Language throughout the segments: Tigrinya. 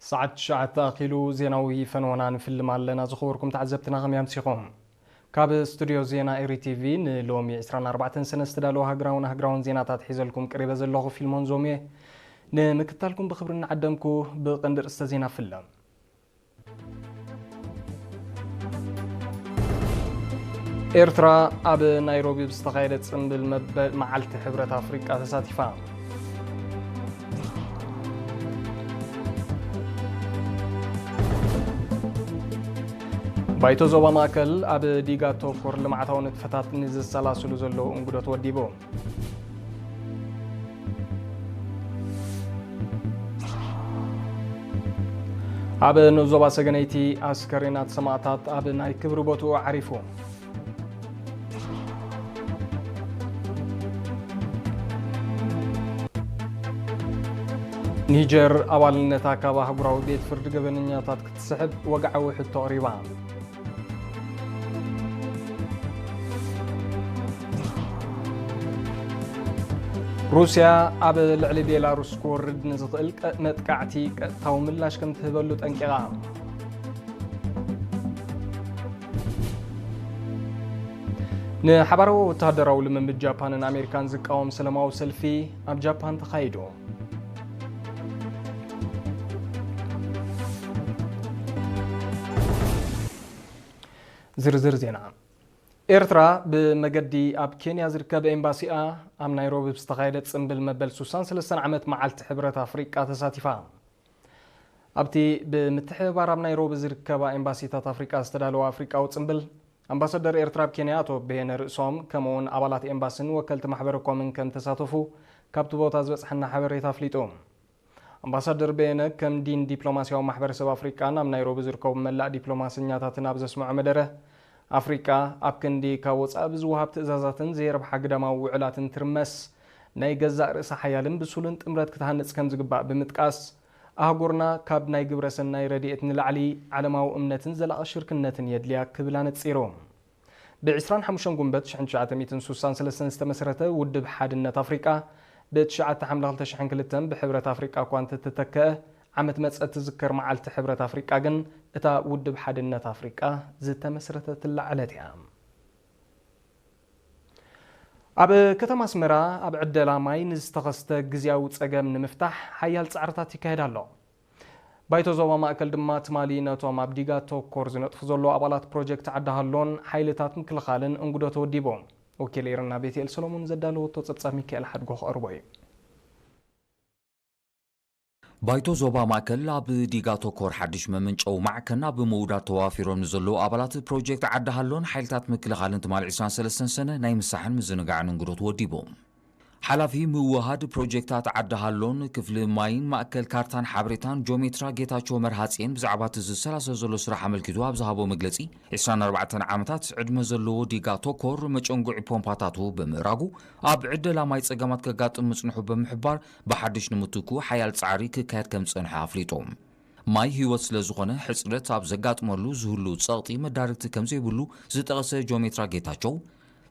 ሰዓት ትሽዓተ ኣኺሉ ዜናዊ ፈነወና ንፍልም ኣለና። ዝኸበርኩም ተዓዘብትና ከመይ ኣምሲኹም? ካብ ስቱድዮ ዜና ኤሪ ቲቪ ንሎሚ ዕስራን ኣርባዕተን ሰነ ዝተዳለወ ሃገራውን ሃገራውን ዜናታት ሒዘልኩም ቀሪበ ዘለኹ ፊልሞን ዞም እየ። ንምክታልኩም ብኽብሪ እናዓደምኩ ብቐንዲ ርእስተ ዜና ፍልም። ኤርትራ ኣብ ናይሮቢ ብዝተኻየደ ጽምብል መበል መዓልቲ ሕብረት ኣፍሪቃ ተሳቲፋ። ባይቶ ዞባ ማእከል ኣብ ዲጋ ተኮር ልምዓታዊ ንጥፈታት ንዝሰላስሉ ዘለዉ እንግዶት ወዲቡ። ኣብ ንዞባ ሰገነይቲ ኣስከሬናት ሰማእታት ኣብ ናይ ክብሪ ቦትኡ ዓሪፉ። ኒጀር ኣባልነታ ካብ ኣህጉራዊ ቤት ፍርዲ ገበነኛታት ክትስሕብ ወግዓዊ ሕቶ ኣቕሪባ። ሩስያ ኣብ ልዕሊ ቤላሩስ ክወርድ ንዝኽእል ቀ-፣ መጥቃዕቲ ቀጥታዊ ምላሽ ከም ትህበሉ ጠንቂቓ። ንሓባራዊ ወተሃደራዊ ልምምድ ጃፓንን ኣሜሪካን ዝቃወም ሰላማዊ ሰልፊ ኣብ ጃፓን ተኻይዱ። ዝርዝር ዜና። ኤርትራ ብመገዲ ኣብ ኬንያ ዝርከብ ኤምባሲኣ ኣብ ናይሮቢ ብዝተኻየደ ጽምብል መበል ሱሳን ሰለስተን ዓመት መዓልቲ ሕብረት ኣፍሪቃ ተሳቲፋ። ኣብቲ ብምትሕብባር ኣብ ናይሮቢ ዝርከባ ኤምባሲታት ኣፍሪቃ ዝተዳለወ ኣፍሪቃዊ ጽምብል፣ ኣምባሳደር ኤርትራ ኣብ ኬንያ ኣቶ በየነ ርእሶም፣ ከምኡውን ኣባላት ኤምባስን ወከልቲ ማሕበረ ኮምን ከም ተሳተፉ ካብቲ ቦታ ዝበጽሐና ሓበሬታ ኣፍሊጡ። ኣምባሳደር በየነ፣ ከም ዲን ዲፕሎማስያዊ ማሕበረሰብ ኣፍሪቃን ኣብ ናይሮቢ ዝርከቡ መላእ ዲፕሎማሰኛታትን ኣብ ዘስምዖ መደረ፣ ኣፍሪቃ ኣብ ክንዲ ካብ ወጻኢ ብዝወሃብ ትእዛዛትን ዘይረብሓ ግዳማዊ ውዕላትን ትርመስ፣ ናይ ገዛእ ርእሳ ሓያልን ብሱልን ጥምረት ክትሃንጽ ከም ዝግባእ ብምጥቃስ፣ ኣህጉርና ካብ ናይ ግብረ ሰናይ ረድኤት ንላዕሊ ዓለማዊ እምነትን ዘላቒ ሽርክነትን የድልያ ክብል ኣነጺሩ። ብ ዕስራን ሓሙሽተን ጉንበት ሽሕን ትሽዓተ ሚእትን ሱሳን ሰለስተን ዝተመስረተ ውድብ ሓድነት ኣፍሪቃ፣ ብ ትሽዓተ ሓምለ ክልተ ሽሕን ክልተን ብሕብረት ኣፍሪቃ እኳ እንተተተከአ፣ ዓመት መጸ እትዝከር መዓልቲ ሕብረት ኣፍሪቃ ግን፣ እታ ውድብ ሓድነት ኣፍሪቃ ዝተመስረተትላ ዕለት እያ። ኣብ ከተማ ኣስመራ ኣብ ዕደላ ማይ ንዝተኸስተ ግዝያዊ ጸገም ንምፍታሕ ሓያል ጻዕርታት ይካየድ ኣሎ። ባይቶ ዞባ ማእከል ድማ ትማሊ ነቶም ኣብ ዲጋ ተኮር ዝነጥፉ ዘለዉ ኣባላት ፕሮጀክት ዓዲ ሃሎን ሓይልታት ምክልኻልን እንግዶ ተወዲቡ። ወኪል ኤረና ቤትኤል ሰሎሞን ዘዳለወቶ ጸብጻብ ሚካኤል ሓድጎ ክቐርቦ እዩ። ባይቶ ዞባ ማእከል ኣብ ዲጋ ተኮር ሓድሽ መመንጨዊ ማዕከን ኣብ ምውዳድ ተዋፊሮም ንዘለዉ ኣባላት ፕሮጀክት ዓዲ ሃሎን ሓይልታት ምክልኻልን ትማሊ ዕስራን ሰለስተን ሰነ ናይ ምሳሕን ምዝንጋዕን እንግዶ ተወዲቡ። ሓላፊ ምውሃድ ፕሮጀክታት ዓዲ ሃሎን ክፍሊ ማይን ማእከል ካርታን ሓበሬታን ጆሜትራ ጌታቸው መርሃጽዮን ብዛዕባ እቲ ዝሰላሰል ዘሎ ስራሕ ኣመልኪቱ ኣብ ዝሃቦ መግለጺ፣ ዕስራን ኣርባዕተን ዓመታት ዕድመ ዘለዎ ዲጋ ቶኮር መጨንጉዒ ፖምፓታቱ ብምእራጉ ኣብ ዕደላ ማይ ጸገማት ከጋጥም ምጽንሑ ብምሕባር፣ ብሓድሽ ንምትኩ ሓያል ጻዕሪ ክካየድ ከም ዝጸንሐ ኣፍሊጡ። ማይ ህይወት ስለ ዝኾነ፣ ሕጽረት ኣብ ዘጋጥመሉ ዝህሉ ጸቕጢ መዳርግቲ ከም ዘይብሉ ዝጠቐሰ ጆሜትራ ጌታቸው፣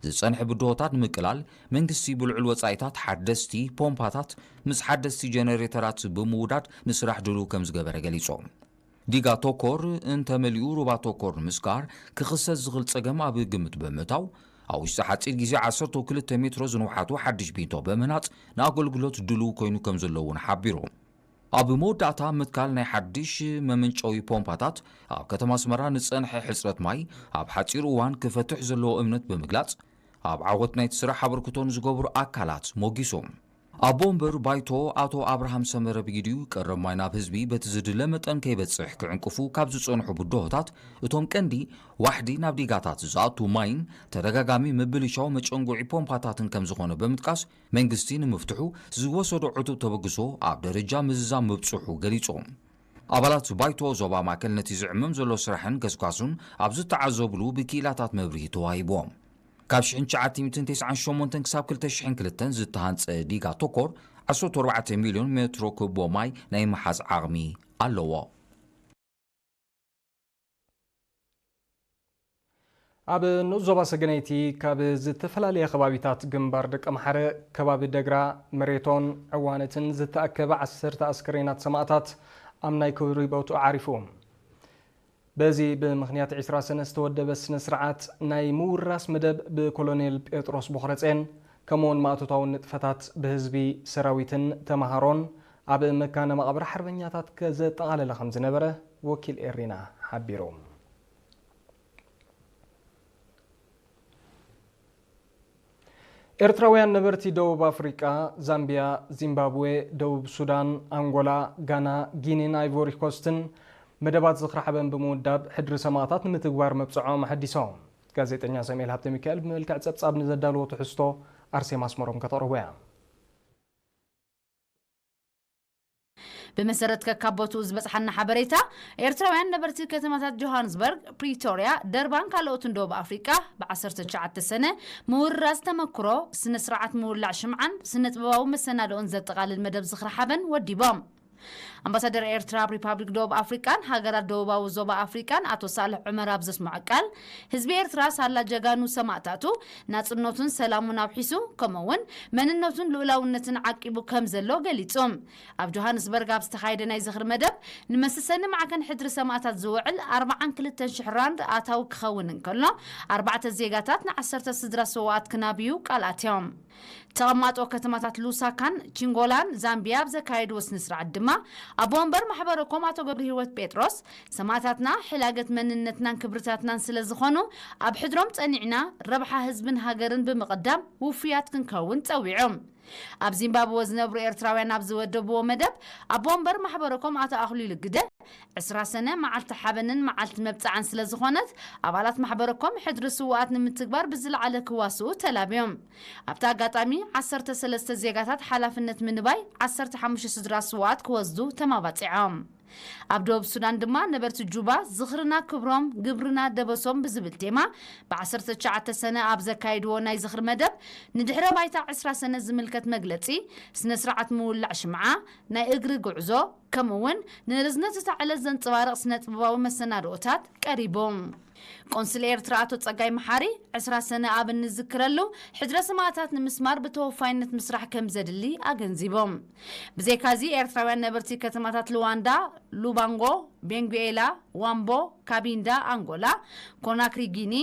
ዝጸንሐ ብድሆታት ንምቅላል፣ መንግስቲ ብልዑል ወጻኢታት ሓደስቲ ፖምፓታት ምስ ሓደስቲ ጀነሬተራት ብምውዳድ ንስራሕ ድሉው ከም ዝገበረ ገሊጹ። ዲጋ ቶኮር እንተመሊኡ ሩባ ቶኮር ንምስጋር ክኽሰት ዝኽእል ጸገም ኣብ ግምት ብምእታው፣ ኣብ ውሽጢ ሓጺር ግዜ ዓሰርተ ክልተ ሜትሮ ዝንውሓቱ ሓድሽ ቢንቶ ብምህናጽ ንኣገልግሎት ድሉው ኮይኑ ከም ዘሎ እውን ሓቢሩ። ኣብ መወዳእታ ምትካል ናይ ሓድሽ መመንጨዊ ፖምፓታት ኣብ ከተማ ኣስመራ ንጸንሐ ሕጽረት ማይ ኣብ ሓጺር እዋን ክፈትሕ ዘለዎ እምነት ብምግላጽ፣ ኣብ ዓወት ናይቲ ስራሕ ኣበርክቶ ንዝገብሩ ኣካላት ሞጊሱ። ኣቦ ወንበር ባይቶ ኣቶ ኣብርሃም ሰመረ ብጊዲኡ፣ ቀረብ ማይ ናብ ህዝቢ በቲ ዝድለ መጠን ከይበጽሕ ክዕንቅፉ ካብ ዝጸንሑ ብድሆታት እቶም ቀንዲ፣ ዋሕዲ ናብ ዲጋታት ዝኣቱ ማይን ተደጋጋሚ ምብልሻው መጨንጉዒ ፖምፓታትን ከም ዝኾነ ብምጥቃስ፣ መንግስቲ ንምፍትሑ ዝወሰዶ ዕቱብ ተበግሶ ኣብ ደረጃ ምዝዛም ምብጽሑ ገሊጹ። ኣባላት ባይቶ ዞባ ማእከል ነቲ ዝዕመም ዘሎ ስራሕን ገስጋሱን ኣብ ዝተዓዘብሉ ብክኢላታት መብርሂ ተዋሂብዎም። ካብ ሽሕን ትሽዓተ ሚእትን ተስዓን ሸሞንተን ክሳብ ክልተ ሽሕን ክልተን ዝተሃንጸ ዲጋ ቶኮር ዓሰርተ ኣርባዕተ ሚልዮን ሜትሮ ኩቦ ማይ ናይ ምሓዝ ዓቕሚ ኣለዎ። ኣብ ንኡስ ዞባ ሰገነይቲ ካብ ዝተፈላለየ ከባቢታት ግንባር ደቀምሓረ፣ ከባቢ ደግራ፣ መሬቶን ዕዋነትን ዝተኣከበ ዓሰርተ ኣስከሬናት ሰማእታት ኣብ ናይ ክብሪ ቦትኡ ዓሪፉ። በዚ ብምኽንያት ዕስራ ሰነ ዝተወደበ ስነ ስርዓት ናይ ምውራስ መደብ ብኮሎኔል ጴጥሮስ ቦኽረጼን ከምኡውን ማእቶታውን ንጥፈታት ብህዝቢ፣ ሰራዊትን ተምሃሮን ኣብ መካነ መቓብር ሓርበኛታት ከ-፣ ዘጠቓለለ ከም ዝነበረ ወኪል ኤሪና ሓቢሩ። ኤርትራውያን ነበርቲ ደቡብ ኣፍሪቃ፣ ዛምቢያ፣ ዚምባብዌ፣ ደቡብ ሱዳን፣ ኣንጎላ፣ ጋና፣ ጊኒን ኣይቮሪ ኮስትን መደባት ዝኽሪ ሓበን ብምውዳብ ሕድሪ ሰማእታት ንምትግባር መብጽዖም ኣሐዲሶም። ጋዜጠኛ ሳሙኤል ሃብተ ሚካኤል ብመልክዕ ጸብጻብ ንዘዳለዎ ትሕዝቶ ኣርሴማ ኣስመሮም ከተቕርቦ እያ። ብመሰረት ከካብ ቦትኡ ዝበጽሓና ሓበሬታ፣ ኤርትራውያን ነበርቲ ከተማታት ጆሃንስበርግ፣ ፕሪቶርያ፣ ደርባን ካልኦትን ደቡብ ኣፍሪቃ ብዓሰርተ ትሽዓተ ሰነ ምውርራስ ተመክሮ፣ ስነ ስርዓት ምውላዕ ሽምዓን ስነ ጥበባዊ መሰናድኦን ዘጠቓልል መደብ ዝኽሪ ሓበን ወዲቦም። ኣምባሳደር ኤርትራ ኣብ ሪፓብሊክ ደቡብ ኣፍሪቃን ሃገራት ደቡባዊ ዞባ ኣፍሪቃን ኣቶ ሳልሕ ዑመር ኣብ ዘስምዖ ቃል፣ ህዝቢ ኤርትራ ሳላ ጀጋኑ ሰማእታቱ ናጽነቱን ሰላሙን ኣውሒሱ፣ ከምኡ እውን መንነቱን ልኡላውነትን ዓቂቡ ከም ዘሎ ገሊጹ። ኣብ ጆሃንስበርግ ኣብ ዝተኻየደ ናይ ዝኽሪ መደብ፣ ንመሰሰኒ ማዕከን ሕድሪ ሰማእታት ዝውዕል ኣርባዓን ክልተን ሽሕ ራንድ ኣታዊ ክኸውን እንከሎ፣ ኣርባዕተ ዜጋታት ንዓሰርተ ስድራ ስውኣት ክናብዩ ቃል ኣትዮም። ተቐማጦ ከተማታት ሉሳካን ቺንጎላን ዛምቢያ ኣብ ዘካየድዎ ስነ ስርዓት ድማ፣ ኣቦ ወንበር ማሕበረኮም ኣቶ ገብረ ህይወት ጴጥሮስ፣ ሰማእታትና ሕላገት መንነትናን ክብርታትናን ስለ ዝኾኑ፣ ኣብ ሕድሮም ጸኒዕና ረብሓ ህዝብን ሃገርን ብምቕዳም ውፉያት ክንከውን ጸዊዖም። ኣብ ዚምባብወ ዝነብሩ ኤርትራውያን ኣብ ዝወደብዎ መደብ፣ ኣቦ ወንበር ማሕበረኮም ኣቶ ኣኽሊሉ ግደ፣ ዕስራ ሰነ መዓልቲ ሓበንን መዓልቲ መብጽዓን ስለ ዝኾነት፣ ኣባላት ማሕበረኮም ሕድሪ ስውኣት ንምትግባር ብዝለዓለ ክዋስኡ ተላብዮም። ኣብቲ ኣጋጣሚ፣ ዓሰርተ ሰለስተ ዜጋታት ሓላፍነት ምንባይ፣ ዓሰርተ ሓሙሽተ ስድራ ስውኣት ክወስዱ ተማባጺዖም። ኣብ ደቡብ ሱዳን ድማ ነበርቲ ጁባ ዝኽርና ክብሮም፣ ግብርና ደበሶም ብዝብል ቴማ ብ ዓሰርተ ትሽዓተ ሰነ ኣብ ዘካይድዎ ናይ ዝኽሪ መደብ፣ ንድሕረ ባይታ ዕስራ ሰነ ዝምልከት መግለጺ፣ ስነ ስርዓት ምውላዕ ሽምዓ፣ ናይ እግሪ ጉዕዞ፣ ከምኡ እውን ንርዝነት እታ ዕለት ዘንጸባርቕ ስነ ጥበባዊ መሰናድኦታት ቀሪቡ። ቆንስል ኤርትራ ኣቶ ጸጋይ መሓሪ፣ ዕስራ ሰነ ኣብ እንዝክረሉ፣ ሕድረ ሰማእታት ንምስማር ብተወፋይነት ምስራሕ ከም ዘድሊ ኣገንዚቦም። ብዘይካዚ፣ ኤርትራውያን ነበርቲ ከተማታት ሉዋንዳ፣ ሉባንጎ፣ ቤንጉዌላ፣ ዋምቦ፣ ካቢንዳ፣ ኣንጎላ፣ ኮናክሪ፣ ጊኒ፣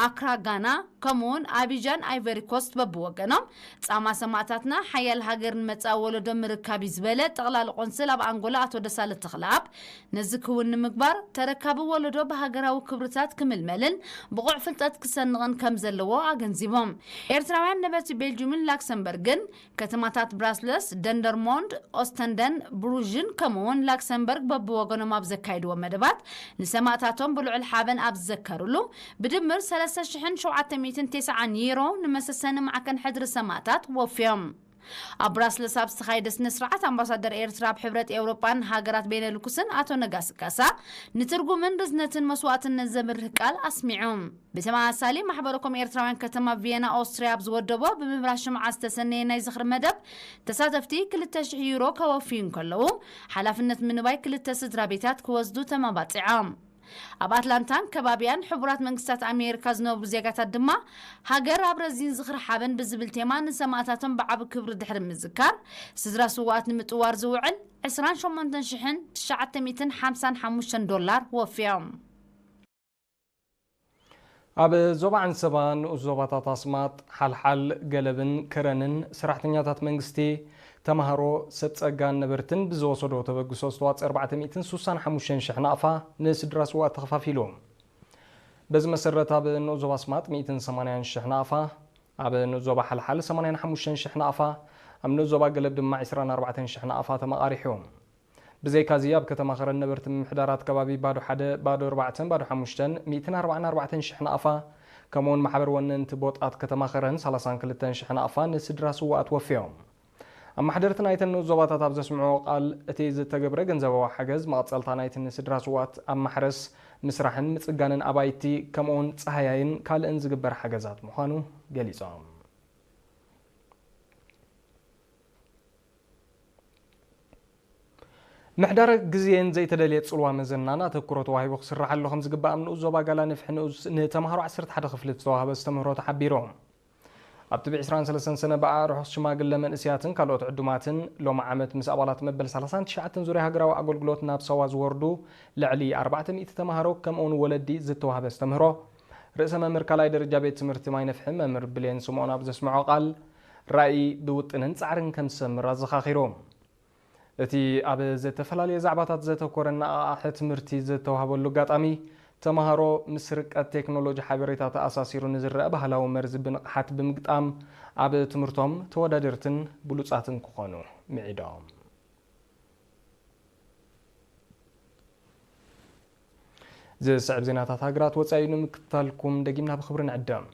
ኣክራ፣ ጋና፣ ከምኡውን ኣቢጃን፣ ኣይቨሪ ኮስት፣ በብወገኖም፣ ጻማ ሰማእታትና ሓያል ሃገርን መጻኢ ወለዶ ምርካብ እዩ ዝበለ ጠቕላሊ ቆንስል ኣብ ኣንጎላ ኣቶ ደሳለ ተኽለኣብ፣ ነዚ ክውን ንምግባር፣ ተረካቢ ወለዶ ብሃገራዊ ክብርታት ክምልመልን ብቑዕ ፍልጠት ክሰንቕን ከም ዘለዎ ኣገንዚቦም። ኤርትራውያን ነበርቲ ቤልጁምን ላክሰምበርግን፣ ከተማታት ብራስለስ፣ ደንደርሞንድ፣ ኦስተንደን ብሩዥን፣ ከምኡውን ላክሰምበርግ በብወገኖም ኣብ ዘካይድዎ መደባት፣ ንሰማእታቶም ብልዑል ሓበን ኣብ ዝዘከርሉ፣ ብድምር ሰለስተ ሽሕን ሸውዓተ ሚእትን ተስዓን ዩሮ ንመሰሰኒ ማዕከን ሕድሪ ሰማእታት ወፍዮም። ኣብ ብራስለስ ኣብ ዝተኻየደ ስነ ስርዓት፣ ኣምባሳደር ኤርትራ ኣብ ሕብረት ኤውሮጳን ሃገራት ቤነልኩስን ኣቶ ነጋሲ ካሳ፣ ንትርጉምን ርዝነትን መስዋእትነት ዘብርህ ቃል ኣስሚዑ። ብተመሳሳሊ፣ ማሕበረኮም ኤርትራውያን ከተማ ቪየና ኦስትርያ ኣብ ዝወደቦ ብምብራህ ሽምዓ ዝተሰነየ ናይ ዝኽሪ መደብ፣ ተሳተፍቲ ክልተ ሽሕ ዩሮ ከወፍዩ እንከለዉ፣ ሓላፍነት ምንባይ ክልተ ስድራ ቤታት ክወስዱ ተመባጺዖም። ኣብ ኣትላንታን ከባቢያን ሕቡራት መንግስታት ኣሜሪካ ዝነብሩ ዜጋታት ድማ፣ ሃገር ኣብ ረዚን ዝኽሪ ሓበን ብዝብል ቴማ ንሰማእታቶም ብዓቢ ክብሪ ድሕሪ ምዝካር፣ ስድራ ስውኣት ንምጥዋር ዝውዕል ዕስራን ሸሞንተን ሽሕን ትሽዓተ ሚእትን ሓምሳን ሓሙሽተን ዶላር ወፍዮም። ኣብ ዞባ ዓንሰባ ንኡስ ዞባታት ኣስማጥ፣ ሓልሓል፣ ገለብን ከረንን ሰራሕተኛታት መንግስቲ፣ ተምሃሮ፣ ሰብ ጸጋን ነበርትን ብዝወሰዶ ተበግሶ ዝተዋጽአ ኣርባዕተ ሚእትን ስሳን ሓሙሽተን ሽሕ ናቕፋ ንስድራ ስውኣት ተኸፋፊሉ። በዚ መሰረት ኣብ ንኡስ ዞባ ኣስማጥ ሚእትን ሰማንያን ሽሕ ናቕፋ፣ ኣብ ንኡስ ዞባ ሓልሓል ሰማንያን ሓሙሽተን ሽሕ ናቕፋ፣ ኣብ ንኡስ ዞባ ገለብ ድማ ዕስራን ኣርባዕተን ሽሕ ናቕፋ ተመቓሪሑ። ብዘይካዚ ኣብ ከተማ ኸረን ነበርቲ ምምሕዳራት ከባቢ ባዶ ሓደ፣ ባዶ ኣርባዕተን ባዶ ሓሙሽተን ሚእትን ኣርባዓን ኣርባዕተን ሽሕ ናቕፋ፣ ከምኡውን ማሕበር ወነንቲ ቦጣት ከተማ ኸረን ሰላሳን ክልተን ሽሕ ናቕፋ ንስድራ ስውኣት ወፍዮም። ኣመሓደርቲ ናይተን ንኡስ ዞባታት ኣብ ዘስምዕዎ ቃል፣ እቲ ዝተገብረ ገንዘባዊ ሓገዝ መቐጸልታ ናይቲ ንስድራ ስውኣት ኣብ ማሕረስ፣ ምስራሕን ምጽጋንን ኣባይቲ፣ ከምኡውን ጻህያይን ካልእን ዝግበር ሓገዛት ምዃኑ ገሊጾም። ምሕዳር ግዜን ዘይተደልየ ጽልዋ መዘናን ኣተኩሮ ተዋሂቡ ክስርሓሉ ከም ዝግባእ ኣብ ንኡስ ዞባ ጋላ ንፍሒ ንኡስ ንተምሃሮ ዓሰርተ ሓደ ክፍሊ ዝተዋህበ ኣስተምህሮ ተሓቢሩ። ኣብ ትብዕ ዕስራን ሰለስተን ሰነ ብኣ ርሑስ ሽማግለ መንእስያትን ካልኦት ዕዱማትን፣ ሎሚ ዓመት ምስ ኣባላት መበል ሰላሳን ትሽዓተን ዙርያ ሃገራዊ ኣገልግሎት ናብ ሳዋ ዝወርዱ ልዕሊ ኣርባዕተ ሚእቲ ተማሃሮ፣ ከምኡውን ወለዲ ዝተዋህበ ኣስተምህሮ፣ ርእሰ መምህር ካልኣይ ደረጃ ቤት ትምህርቲ ማይነፍሒ መምህር ብሌን ስምኦን ኣብ ዘስምዖ ቃል፣ ራእይ ብውጥንን ጻዕርን ከም ዝሰምር ኣዘኻኺሩ። እቲ ኣብ ዝተፈላለየ ዛዕባታት ዘተኮረ ኣነቓቓሒ ትምህርቲ ዝተዋህበሉ ኣጋጣሚ፣ ተማሃሮ ምስ ርቀት ቴክኖሎጂ ሓበሬታ ተኣሳሲሩ ንዝረአ ባህላዊ መርዚ ብንቕሓት ብምግጣም፣ ኣብ ትምህርቶም ተወዳደርትን ብሉጻትን ክኾኑ ምዒዶም። ዝስዕብ ዜናታት ሃገራት ወጻኢ ንምክትታልኩም ደጊምና ብኽብሪ ንዕደም።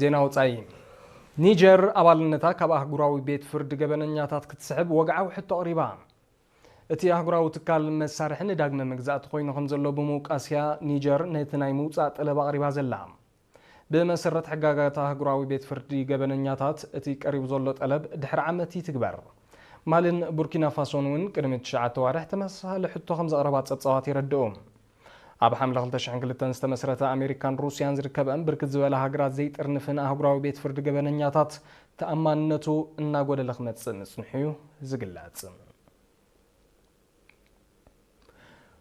ዜና ወጻኢ። ኒጀር ኣባልነታ ካብ ኣህጉራዊ ቤት ፍርዲ ገበነኛታት ክትስሕብ ወግዓዊ ሕቶ ኣቕሪባ። እቲ ኣህጉራዊ ትካል መሳርሒ ንዳግመ መግዛእቲ ኮይኑ ከም ዘሎ ብምውቃስያ ኒጀር ነቲ ናይ ምውጻእ ጠለብ ኣቕሪባ ዘላ። ብመሰረት ሕጋጋት ኣህጉራዊ ቤት ፍርዲ ገበነኛታት፣ እቲ ቀሪቡ ዘሎ ጠለብ ድሕሪ ዓመት ይትግበር። ማልን ቡርኪና ፋሶን እውን ቅድሚ ትሽዓተ ዋርሕ ተመሳሳሊ ሕቶ ከም ዘቕረባ ጸብጻባት የረድኡ። ኣብ ሓምለ ክልተ ሽሕን ክልተን ዝተመስረተ ኣሜሪካን ሩስያን ዝርከበን ብርክት ዝበላ ሃገራት ዘይጥርንፍን ኣህጉራዊ ቤት ፍርዲ ገበነኛታት ተኣማንነቱ እናጎደለ ክመጽእ ምጽንሑ እዩ ዝግለጽ።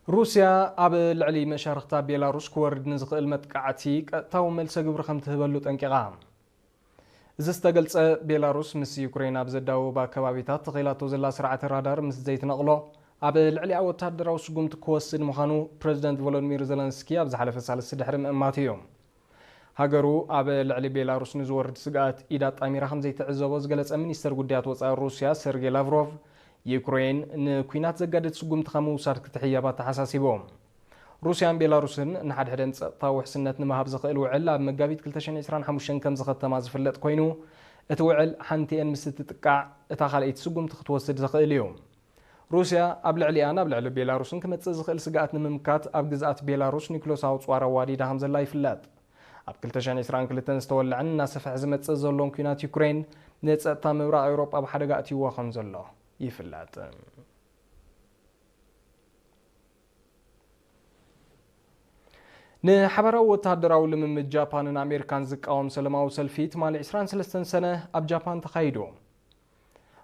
ሩስያ ኣብ ልዕሊ መሻርኽታ ቤላሩስ ክወርድ ንዝኽእል መጥቃዕቲ ቀጥታዊ መልሰ ግብሪ ከም ትህበሉ ጠንቂቓ። እዚ ዝተገልጸ፣ ቤላሩስ ምስ ዩክሬን ኣብ ዘዳውባ ከባቢታት ተኺላቶ ዘላ ስርዓተ ራዳር ምስ ዘይትነቕሎ፣ ኣብ ልዕሊኣ ወተሃደራዊ ስጉምቲ ክወስድ ምዃኑ ፕረዚደንት ቮሎዲሚር ዘለንስኪ ኣብ ዝሓለፈ ሳልስቲ ድሕሪ ምእማቱ እዩ። ሃገሩ ኣብ ልዕሊ ቤላሩስ ንዝወርድ ስግኣት ኢድ ኣጣሚራ ከም ዘይትዕዘቦ ዝገለጸ ሚኒስተር ጉዳያት ወጻኢ ሩስያ ሰርጌ ላቭሮቭ፣ ዩክሬን ንኲናት ዘጋድድ ስጉምቲ ካብ ምውሳድ ክትሕየብ ኣተሓሳሲቡ። ሩስያን ቤላሩስን ንሓድሕደን ጸጥታዊ ውሕስነት ንምሃብ ዝኽእል ውዕል ኣብ መጋቢት ክልተ ሽሕን ዕስራን ሓሙሽተን ከም ዝኸተማ ዝፍለጥ ኮይኑ፣ እቲ ውዕል ሓንቲኤን ምስ እትጥቃዕ፣ እታ ካልኣይቲ ስጉምቲ ክትወስድ ዝኽእል እዩ። ሩስያ ኣብ ልዕሊኣን ኣብ ልዕሊ ቤላሩስን ክመጽእ ዝኽእል ስግኣት ንምምካት፣ ኣብ ግዝኣት ቤላሩስ ኒክሎሳዊ ጸዋር ኣዋዲዳ ከም ዘላ ይፍለጥ። ኣብ ክልተ ሽሕን ዕስራን ክልተን ዝተወልዐን እናሰፍሐ ዝመጽእ ዘሎን ኲናት ዩክሬን፣ ንጸጥታ ምብራቕ ኤውሮጳ ኣብ ሓደጋ ኣእትይዎ ከም ዘሎ ይፍለጥ። ንሓባራዊ ወተሃደራዊ ልምምድ ጃፓንን ኣሜሪካን ዝቃወም ሰለማዊ ሰልፊ ትማሊ ዕስራን ሰለስተን ሰነ ኣብ ጃፓን ተኻይዱ።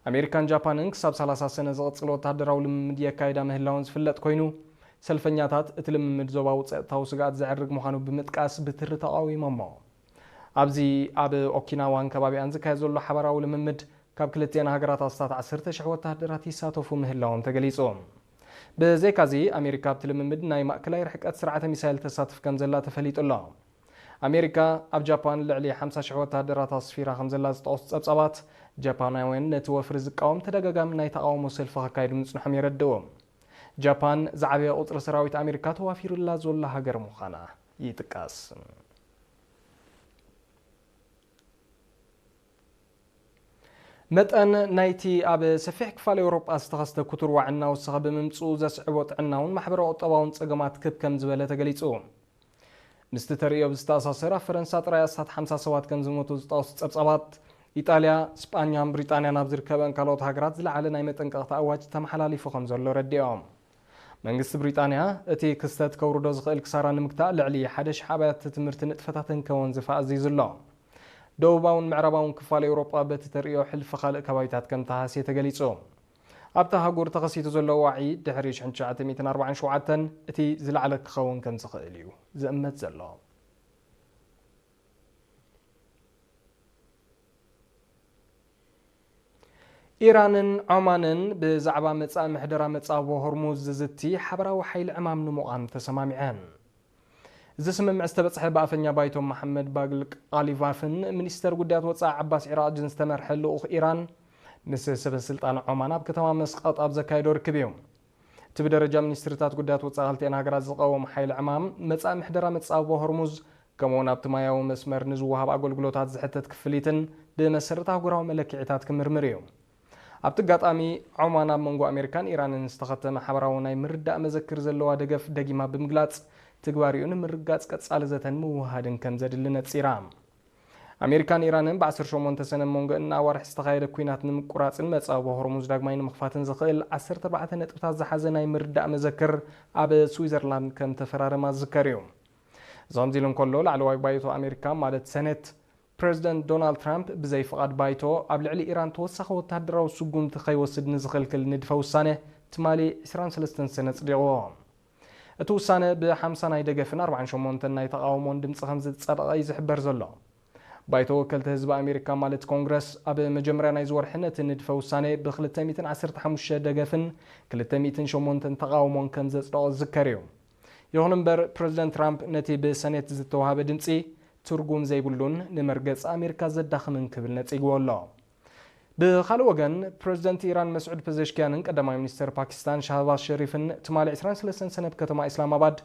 ኣሜሪካን ጃፓንን ክሳብ ሰላሳ ሰነ ዝቕጽል ወተሃደራዊ ልምምድ የካይዳ ምህላወን ዝፍለጥ ኮይኑ፣ ሰልፈኛታት እቲ ልምምድ ዞባዊ ጸጥታዊ ስግኣት ዘዕርግ ምዃኑ ብምጥቃስ ብትሪ ተቓዊሞሞ። ኣብዚ ኣብ ኦኪናዋን ከባቢኣን ዝካየድ ዘሎ ሓባራዊ ልምምድ፣ ካብ ክልቲአን ሃገራት ኣስታት ዓሰርተ ሽሕ ወተሃደራት ይሳተፉ ምህላዎም ተገሊጹ። ብዘይካዚ፣ ኣሜሪካ ኣብቲ ልምምድ ናይ ማእከላይ ርሕቀት ስርዓተ ሚሳይል ተሳትፍ ከም ዘላ ተፈሊጡ ኣሎ። ኣሜሪካ ኣብ ጃፓን ልዕሊ ሓምሳ ሽሕ ወተሃደራት ኣስፊራ ከም ዘላ ዝጠቕሱ ጸብጻባት፣ ጃፓናውያን ነቲ ወፍሪ ዝቃወም ተደጋጋሚ ናይ ተቓውሞ ሰልፊ ከካይዱ ምጽንሖም የረድኡ። ጃፓን ዝዓበየ ቁጽሪ ሰራዊት ኣሜሪካ ተዋፊሩላ ዘሎ ሃገር ምዃና ይጥቀስ። መጠን ናይቲ ኣብ ሰፊሕ ክፋል ኤውሮጳ ዝተኸስተ ክቱር ዋዕና ወሰኸ ብምምጽኡ ዘስዕቦ ጥዕናውን ማሕበራዊ ቁጠባውን ጸገማት ክብ ከም ዝበለ ተገሊጹ። ምስቲ ተርእዮ ብዝተኣሳሰር፣ ኣብ ፈረንሳ ጥራይ ኣስታት ሓምሳ ሰባት ከም ዝሞቱ ዝጠቕሱ ጸብጻባት፣ ኢጣልያ፣ ስጳኛን ብሪጣንያን ኣብ ዝርከበን ካልኦት ሃገራት ዝለዓለ ናይ መጠንቀቕታ ኣዋጅ ተመሓላሊፉ ከም ዘሎ ረዲኦም። መንግስቲ ብሪጣንያ፣ እቲ ክስተት ከውርዶ ዝኽእል ክሳራ ንምግታእ ልዕሊ ሓደ ሽሕ ኣብያተ ትምህርቲ ንጥፈታተን ከወንዝፋ ኣዚዙ ኣሎ። ደቡባውን ምዕራባውን ክፋል ኤውሮጳ በቲ ተርእዮ ሕልፊ ካልእ ከባቢታት ከም ተሃስየ ተገሊጹ። ኣብታ ኣህጉር ተኸሲቱ ዘሎ ዋዒ ድሕሪ ሽሕን ትሽዓተ ሚእትን ኣርባዓን ሸውዓተን እቲ ዝለዓለ ክኸውን ከም ዝኽእል እዩ ዝእመት ዘሎ። ኢራንን ዖማንን ብዛዕባ መጻኢ ምሕደራ መጻብቦ ሆርሙዝ ዝዝቲ ሓበራዊ ሓይሊ ዕማም ንምቋም ተሰማሚዐን። እዚ ስምምዕ ዝተበጽሐ ብኣፈኛ ባይቶ መሓመድ ባግል ቃሊቫፍን ሚኒስተር ጉዳያት ወጻኢ ዓባስ ዒራቕጅን ዝተመርሐ ልኡኽ ኢራን ምስ ሰበ ስልጣን ዖማን ኣብ ከተማ መስቀጥ ኣብ ዘካየዶ ርክብ እዩ። እቲ ብደረጃ ሚኒስትርታት ጉዳያት ወጻኢ ክልቲአን ሃገራት ዝቐወም ሓይሊ ዕማም፣ መጻኢ ምሕደራ መጻብቦ ሆርሙዝ፣ ከምኡውን ኣብቲ ማያዊ መስመር ንዝወሃብ ኣገልግሎታት ዝሕተት ክፍሊትን ብመሰረት ኣህጉራዊ መለክዒታት ክምርምር እዩ። ኣብቲ ኣጋጣሚ፣ ዖማን ኣብ መንጎ ኣሜሪካን ኢራንን ዝተኸተመ ሓበራዊ ናይ ምርዳእ መዘክር ዘለዋ ደገፍ ደጊማ ብምግላጽ፣ ትግባሪኡ ንምርግጋጽ ቀጻሊ ዘተን ምውህሃድን ከም ዘድሊ ነጺራ። ኣሜሪካን ኢራንን ብ ዓሰርተ ሸሞንተ ሰነ መንጎ እናኣዋርሕ ዝተኻየደ ኲናት ንምቁራጽን መጻወ ሆርሙዝ ዳግማይ ንምኽፋትን ዝኽእል ዓሰርተ ኣርባዕተ ነጥብታት ዝሓዘ ናይ ምርዳእ መዘክር ኣብ ስዊዘርላንድ ከም ተፈራረማ ዝዝከር እዩ። እዚ ከምዚ ኢሉ እንከሎ፣ ላዕለዋይ ባይቶ ኣሜሪካ ማለት ሰኔት፣ ፕረዚደንት ዶናልድ ትራምፕ ብዘይ ፍቓድ ባይቶ ኣብ ልዕሊ ኢራን ተወሳኺ ወተሃደራዊ ስጉምቲ ከይወስድ ንዝኽልክል ንድፈ ውሳነ ትማሊ ዕስራን ሰለስተን ሰነ ኣጽዲቕዎ። እቲ ውሳነ ብ ሓምሳ ናይ ደገፍን ኣርባዓን ሸሞንተን ናይ ተቓውሞን ድምጺ ከም ዝጸደቐ እዩ ዝሕበር ዘሎ። ባይቶ ወከልቲ ህዝቢ ኣሜሪካ ማለት ኮንግረስ ኣብ መጀመርያ ናይዚ ወርሒ ነቲ ንድፈ ውሳነ ብ ክልተ ሚእትን ዓሰርተ ሓሙሽተ ደገፍን ክልተ ሚእትን ሸሞንተን ተቓውሞን ከም ዘጽደቖ ዝዝከር እዩ። ይኹን እምበር፣ ፕረዚደንት ትራምፕ ነቲ ብሰኔት ዝተዋህበ ድምጺ ትርጉም ዘይብሉን ንመርገጺ ኣሜሪካ ዘዳኽምን ክብል ነጺግዎ ኣሎ። ብኻልእ ወገን፣ ፕረዚደንት ኢራን መስዑድ ፐዘሽኪያንን ቀዳማይ ሚኒስተር ፓኪስታን ሻህባዝ ሸሪፍን ትማሊ ዕስራን ሰለስተን ሰነ ኣብ ከተማ ኢስላማባድ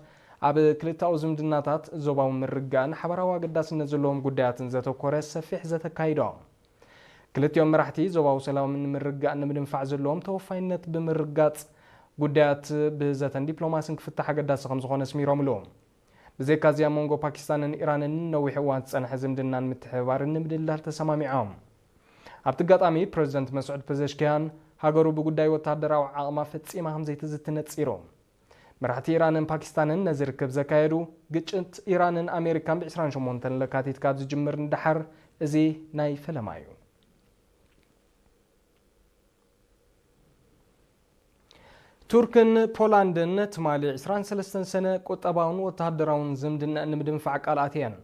ኣብ ክልተኣዊ ዝምድናታት፣ ዞባዊ ምርግጋእን ሓባራዊ ኣገዳስነት ዘለዎም ጉዳያትን ዘተኮረ ሰፊሕ ዘተ ኣካይዶም። ክልቲኦም መራሕቲ ዞባዊ ሰላምን ምርግጋእን ንምድንፋዕ ዘለዎም ተወፋይነት ብምርጋጽ፣ ጉዳያት ብዘተን ዲፕሎማስን ክፍታሕ ኣገዳሲ ከም ዝኾነ ኣስሚሮምሉ። ብዘይካዚ፣ ኣብ መንጎ ፓኪስታንን ኢራንን ነዊሕ እዋን ዝጸንሐ ዝምድናን ምትሕብባርን ንምድልዳል ተሰማሚዖም። ኣብቲ ኣጋጣሚ፣ ፕረዚደንት መስዑድ ፐዘሽኪያን ሃገሩ ብጉዳይ ወተሃደራዊ ዓቕማ ፈጺማ ከም ዘይትዝቲ ነጺሩ። መራሕቲ ኢራንን ፓኪስታንን ነዚ ርክብ ዘካየዱ፣ ግጭት ኢራንን ኣሜሪካን ብ ዕስራን ሸሞንተን ለካቲት ካብ ዝጅምር ንደሓር፣ እዚ ናይ ፈለማ እዩ። ቱርክን ፖላንድን ትማሊ ዕስራን ሰለስተን ሰነ ቁጠባውን ወተሃደራውን ዝምድና ንምድንፋዕ ቃል ኣትየን።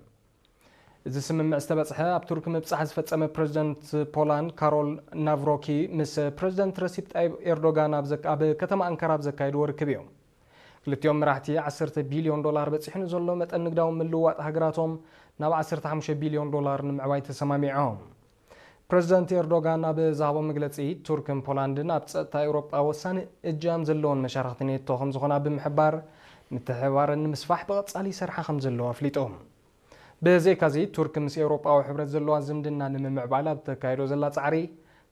እዚ ስምምዕ ዝተበጽሐ፣ ኣብ ቱርክ ምብጻሕ ዝፈጸመ ፕረዚደንት ፖላንድ ካሮል ናቭሮኪ ምስ ፕረዚደንት ረሲፕ ጣይብ ኤርዶጋን ኣብ ዘካ-፣ ኣብ ከተማ ኣንካራ ኣብ ዘካየድዎ ርክብ እዩ። ክልቲኦም መራሕቲ፣ ዓሰርተ ቢልዮን ዶላር በጺሑ ንዘሎ መጠን ንግዳዊ ምልውዋጥ ሃገራቶም ናብ ዓሰርተ ሓሙሽተ ቢልዮን ዶላር ንምዕባይ ተሰማሚዖም። ፕረዚደንት ኤርዶጋን ኣብ ዝሃቦ መግለጺ፣ ቱርክን ፖላንድን ኣብ ጸጥታ ኤውሮጳ ወሳኒ እጃም ዘለዎን መሻርኽቲ ኔቶ ከም ዝኾና ብምሕባር፣ ምትሕብባረን ንምስፋሕ ብቐጻሊ ይሰርሓ ከም ዘለዋ ኣፍሊጡ። ብዘይካዚ፣ ቱርክ ምስ ኤውሮጳዊ ሕብረት ዘለዋ ዝምድና ንምምዕባል ኣብ ተካይዶ ዘላ ጻዕሪ፣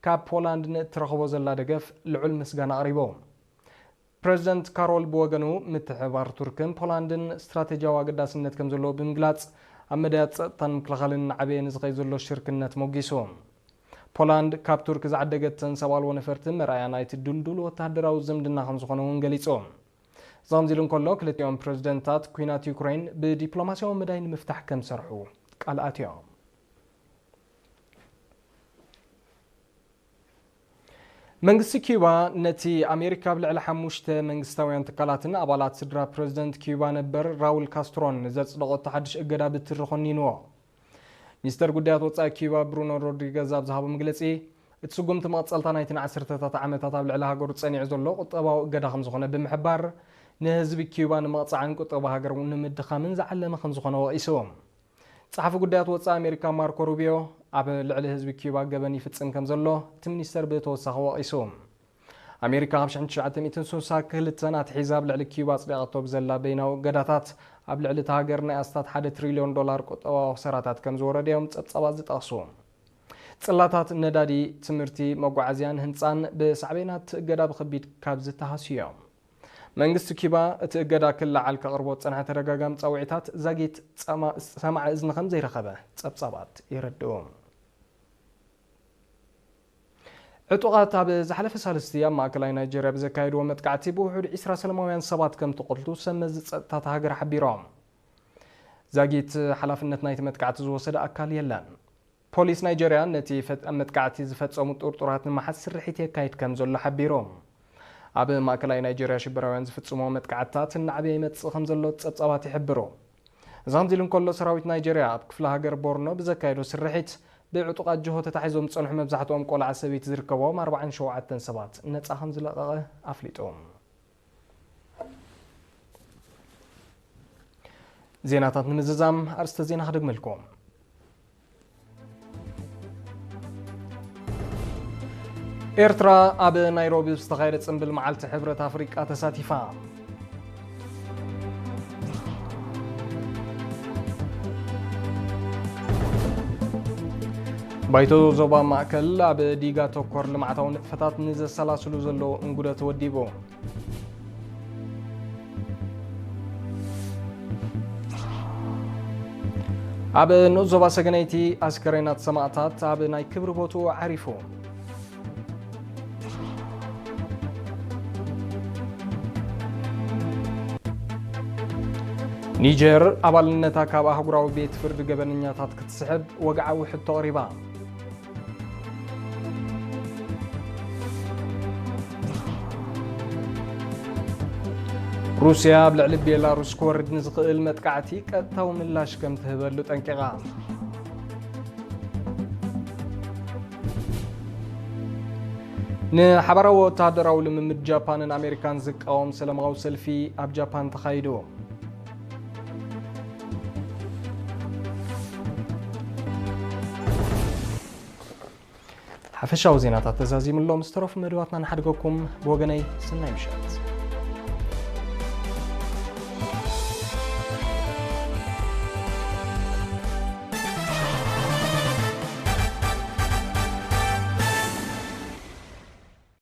ካብ ፖላንድ ንእትረኽቦ ዘላ ደገፍ ልዑል ምስጋና ኣቕሪቡ። ፕረዚደንት ካሮል ብወገኑ፣ ምትሕብባር ቱርክን ፖላንድን ስትራተጂያዊ ኣገዳስነት ከም ዘለዎ ብምግላጽ፣ ኣብ መዳያት ጸጥታን ምክልኻልን እናዓበየ ንዝኸይድ ዘሎ ሽርክነት ሞጊሱ። ፖላንድ ካብ ቱርክ ዝዓደገተን ሰብ ኣልቦ ነፈርቲ መርኣያ ናይቲ ድልዱል ወተሃደራዊ ዝምድና ከም ዝኾነ እውን ገሊጹ። እዚ ከምዚ ኢሉ እንከሎ፣ ክልቲኦም ፕረዚደንታት፣ ኲናት ዩክሬን ብዲፕሎማስያዊ መዳይ ንምፍታሕ ከም ዝሰርሑ ቃል ኣትዮም። መንግስቲ ኪዩባ ነቲ ኣሜሪካ ኣብ ልዕሊ ሓሙሽተ መንግስታውያን ትካላትን ኣባላት ስድራ ፕረዚደንት ኪዩባ ነበር ራውል ካስትሮን ዘጽደቐቶ ሓድሽ እገዳ ብትሪ ኮኒንዎ። ሚኒስተር ጉዳያት ወጻኢ ኪዩባ ብሩኖ ሮድሪገዝ ኣብ ዝሃቦ መግለጺ፣ እቲ ስጉምቲ መቐጸልታ ናይቲ ንዓሰርተታት ዓመታት ኣብ ልዕሊ ሃገሩ ጸኒዑ ዘሎ ቁጠባዊ እገዳ ከም ዝኾነ ብምሕባር፣ ንህዝቢ ኪዩባ ንምቕጻዕን ቁጠባ ሃገር እውን ንምድኻምን ዝዓለመ ከም ዝኾነ ወቒሱ። ጸሓፊ ጉዳያት ወጻኢ ኣሜሪካ ማርኮ ሩቢዮ፣ ኣብ ልዕሊ ህዝቢ ኪዩባ ገበን ይፍጽም ከም ዘሎ እቲ ሚኒስተር ብተወሳኺ ወቒሱ። ኣሜሪካ ካብ ሽሕን ትሽዓተ ሚእትን ስሳን ክልተን ኣትሒዛ ኣብ ልዕሊ ኪዩባ ኣጽዲቓቶ ብዘላ በይናዊ እገዳታት፣ ኣብ ልዕሊ እታ ሃገር ናይ ኣስታት ሓደ ትሪልዮን ዶላር ቁጠባዊ ክሳራታት ከም ዝወረደ እዮም ጸብጻባት ዝጠቕሱ። ጽላታት ነዳዲ፣ ትምህርቲ፣ መጓዓዝያን ህንጻን ብሳዕቤናት እቲ እገዳ ብኸቢድ ካብ ዝተሃስዩ እዮም። መንግስቲ ኪባ እቲ እገዳ ክለዓል ከቕርቦ ዝጸንሐ ተደጋጋሚ ጻውዒታት ዛጊት ጸማ-፣ ሰማዒ እዝኒ ከም ዘይረኸበ ጸብጻባት የረድኡ። ዕጡቓት ኣብ ዝሓለፈ ሳልስቲ ኣብ ማእከላይ ናይጀርያ ብዘካየድዎ መጥቃዕቲ ብውሑድ ዒስራ ሰላማውያን ሰባት ከም ተቐትሉ ሰብ መዚ ጸጥታ እታ ሃገር ሓቢሮም። ዛጊት ሓላፍነት ናይቲ መጥቃዕቲ ዝወሰደ ኣካል የለን። ፖሊስ ናይጀርያ ነቲ ፈ-፣ መጥቃዕቲ ዝፈጸሙ ጥርጡራት ንምሓዝ ስርሒት የካይድ ከም ዘሎ ሓቢሩ። ኣብ ማእከላይ ናይጀርያ ሽበራውያን ዝፍጽሞ መጥቃዕትታት እናዓበየ ይመጽእ ከም ዘሎ ጸብጻባት ይሕብሩ። እዚ ከምዚ ኢሉ እንከሎ፣ ሰራዊት ናይጀርያ ኣብ ክፍለ ሃገር ቦርኖ ብዘካየዶ ስርሒት፣ ብዕጡቓት ጅሆ ተታሒዞም ዝጸንሑ መብዛሕትኦም ቆልዓ ሰበይቲ ዝርከቦም ኣርባዓን ሸውዓተን ሰባት ነጻ ከም ዝለቐቐ ኣፍሊጡ። ዜናታት ንምዝዛም ኣርእስተ ዜና ክደግመልኩም። ኤርትራ ኣብ ናይሮቢ ዝተኻየደ ጽምብል መዓልቲ ሕብረት ኣፍሪቃ ተሳቲፋ። ባይቶ ዞባ ማእከል ኣብ ዲጋ ተኮር ልምዓታዊ ንጥፈታት ንዘሰላስሉ ዘለዎ እንጉዶ ተወዲቡ። ኣብ ንኡስ ዞባ ሰገነይቲ ኣስከሬናት ሰማእታት ኣብ ናይ ክብሪ ቦትኡ ዓሪፉ። ኒጀር ኣባልነታ ካብ ኣህጉራዊ ቤት ፍርዲ ገበነኛታት ክትስሕብ ወግዓዊ ሕቶ ኣቕሪባ። ሩስያ ኣብ ልዕሊ ቤላሩስ ክወርድ ንዝኽእል መጥቃዕቲ ቀጥታዊ ምላሽ ከም ትህበሉ ጠንቂቓ። ንሓባራዊ ወተሃደራዊ ልምምድ ጃፓንን ኣሜሪካን ዝቃወም ሰላማዊ ሰልፊ ኣብ ጃፓን ተኻይዱ። ሓፈሻዊ ዜናታት ተዛዚሙ ኣሎ። ምስ ተረፉ መደባትና ንሓድገኩም። ብወገነይ፣ ሰናይ ምሸት።